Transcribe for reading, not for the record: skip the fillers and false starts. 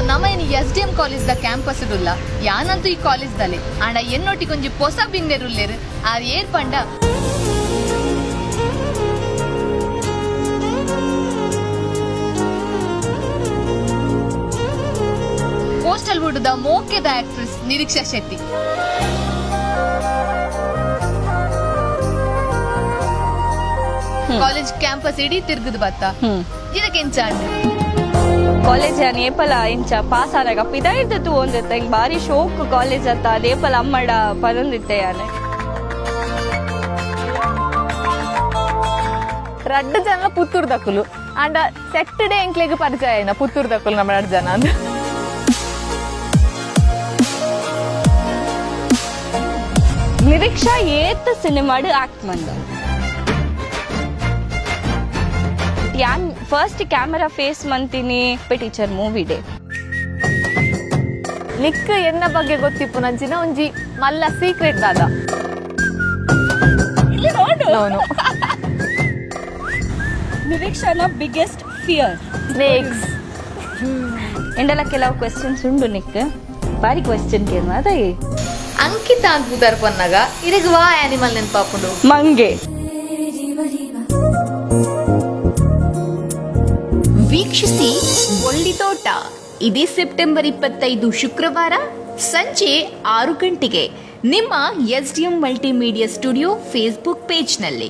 ನಮ ಇನಿ S D M college ದ ಕ್ಯಾಂಪಸ್ ಉಲ್ಲ. ಯಾನಂತೂ ಈ ಕಾಲೇಜ್ ದಲ್ಲಿ ಆಂಡ ಎನ್ನೊಟ್ಟಿಗೊಂಜಿ ಪೊಸ ಬಿನ್ನೆರುಲ್ಲೆರ್. ಆರ್ ಏರ್ ಪಂಡ ಕೋಸ್ಟಲ್ ವುಡ್ ದ ಮೋಕೆದ actress Niriksha Shetty. College campus ಇಡೀ ತಿರ್ಗುದು ಬತ್ತ. ಇದಕ್ಕೆ ಎಂಚಾಂಡ್? ಕಾಲೇಜ್ ಯಾನ್ ಏಪಲ ಇಂಚ ಪಾಸ್ ಆದಾಗ ಪಿದಾಯ್ದ ತೂವೊಂದಿತ್ತೆ. ಇಂಕ್ ಬಾರಿ ಶೋಕ್ ಕಾಲೇಜ್ ಅತ್ತ, ಅದೇಪಲ ಅಮ್ಮಡ ಪದೊಂದಿತ್ತೆ ಯಾನೆ. ರಡ್ಡ್ ಜನ ಪುತ್ತೂರ್ ದಕುಲು. ಆಂಡ ಸೆಟ್ಟರ್ಡೆ ಎಂಕ್ಲೆಗ್ ಪರಿಚಯ ಆಯ್ನ ಪುತ್ತೂರ್ ದಕುಲು ನಮ್ಮ ರಡ್ಡ್ ಜನ ಅಂದ್. ನಿರೀಕ್ಷಾ ಏತ್ ಸಿನಿಮಾಡ್ ಆಕ್ಟ್ ಮಂದ? ಯಾನ್ ಫಸ್ಟ್ ಕ್ಯಾಮರಾ ಫೇಸ್ ಮಂತೀನಿ ಟೀಚರ್ ಮೂವಿ ಡೇ. ನಿಕ್ ಎನ್ನ ಬಗ್ಗೆ ಗೊತ್ತಿಪ್ಪು ನಂಚಿನ ಒಂಜಿ ಮಲ್ಲ ಸೀಕ್ರೆಟ್ ದಾದ? ನೋನು. ನಿರೀಕ್ಷಾನ ಬಿಗ್ಗೆಸ್ಟ್ ಫಿಯರ್? ಸ್ನೇಕ್ಸ್. ಎಂಡಲ ಕೆಲವು ಕ್ವೆಶ್ಚನ್ಸ್ ಉಂಡು ನಿಕ್. ಬಾರಿ ಕ್ವೆಶ್ಚನ್ ಕೇನು ಅದೇ. ಅಂಕಿತ ಅಂತ ಪುದರ್ ಪನ್ನಾಗ ಇರೆಗ್ ವಾ ಆನಿಮಲ್ ನೆನ್ಪಾಪುಂಡು? ಮಂಗೆ. ವೀಕ್ಷಿಸಿ ಬೊಳ್ಳಿತೋಟ, ಇದೇ ಸೆಪ್ಟೆಂಬರ್ 25 ಶುಕ್ರವಾರ ಸಂಜೆ 6 ಗಂಟೆಗೆ ನಿಮ್ಮ ಎಸ್ಡಿಎಂ ಮಲ್ಟಿಮೀಡಿಯಾ ಸ್ಟುಡಿಯೋ ಫೇಸ್ಬುಕ್ ಪೇಜ್ನಲ್ಲಿ.